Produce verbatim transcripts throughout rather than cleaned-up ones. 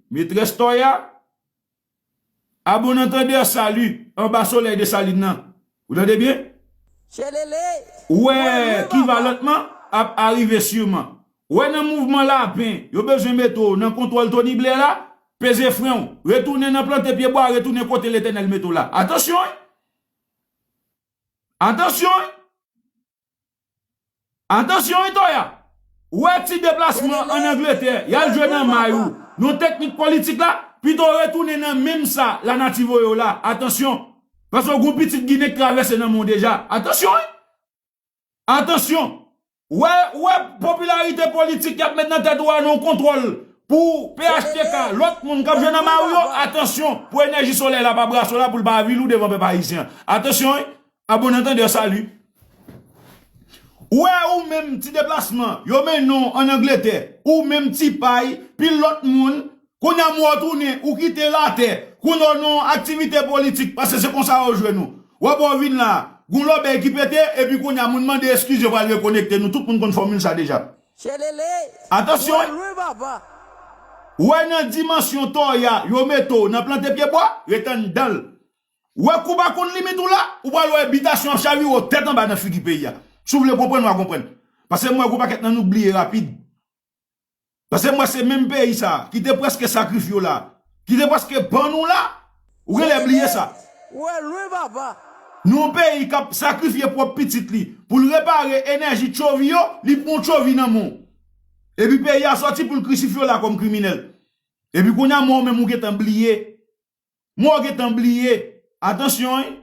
Metrès Toya, a bon antandè, sali anba solèy Desalin nan. Ou tande byen? Ou wè ki valantman ap arive siman. Ou wè nan mouvman lapen, yo bezwen mete w nan kontwòl Tony Blair la, peze fren w, retounen nan plante pye bwa, retounen kote Letènèl mete w la. Atansyon, wi! Atansyon, wi! Atansyon, wi, Toya! Ou wè ti deplasman ann Angletè, y al jwe nan may ou. Nan teknik politik la, pito w retounen nan menm sa lanati voye w la. Atansyon! Paske w gon pitit Ginen k travèse nan men w deja. Atansyon, wi! Atansyon! Ou wè, ou wè popilarite politik y ap met nan tèt ou a nan yon kontwòl pou P H T K, lòt moun k ap jwe nan may ou yo, atansyon pou enèji solèy la pa brase w la pou l pa avili w devan pèp ayisyen an. Atansyon, wi! A bon antandè, sali. Ou wè ou menm ti deplasman, yo mennen w ann Angletè, ou menm Ti Pay, pil lòt moun, kounye a m wè w tounen, ou kite latè, kounye a w nan yon aktivite politik, paske se konsa yo jwe nou. W ap wè w vin la, gon lòbèy ki pete, epi kounye a moun mande eskiz, yo pral rekonekte nou, tout moun konn fòmil sa deja. Atansyon, wi! Ou wè nan dimansyon Toya, yo mete w nan plante pye bwa, ret anndan l. Ou wè kou pa konn limit ou la, ou pral wè bitasyon ap chavire w tèt anba nan figi peyi a. Si w vle konprann, w a konprann. Paske m wè gon pakèt nan nou bliye rapid. Paske m wè se menm peyi sa a, ki te prèske sakrifye w la, ki te prèske ban nou la, ou genlè bliye sa. Nou yon peyi k ap sakrifye pwòp pitit li pou l repare enèji tchovi yo, li pran yon tchovi nan men w. Epi peyi a sòti pou l krisifye w la kòm kriminèl. Epi kounye a, mwen w menm ou gentan bliye. Mwen w gentan bliye. Atansyon, wi.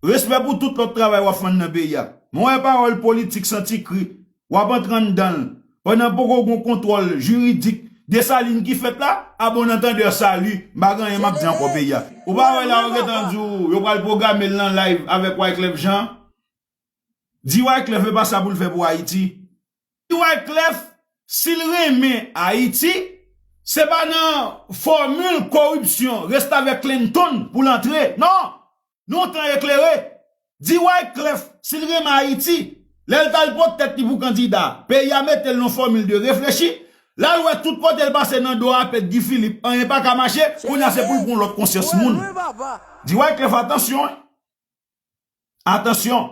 Respè pou tout lòt travay w ap fè nan peyi a. Mwen wè pawòl politik santi kri. W ap antre anndan l. Pandan poko gon kontwòl jiridik Desalin ki fèt la, a bon antandè, sali. M pa gen anyen m ap di ankò peyi a. Ou pa wè la yo gentan di w yo pral pwograme l nan live avèk Wyclef Jean? Di Wyclef e pa sa pou l fè pou Ayiti. Di Wyclef, si l renmen Ayiti, se pa nan fòmil koripsyon restavèk Clinton pou l antre. Non! Nou tan eklere. Di Wyclef, si l renmen Ayiti, lè l t al pot tèt li pou kandida, peyi a mete l nan fòmil de reflechi, l al wè tout kote l pase nan do a pèt Guy Philippe, anyen pa ka mache, kounye a se pou l pran lòt konsyans moun. Di Wyclef, atansyon, wi. Atansyon,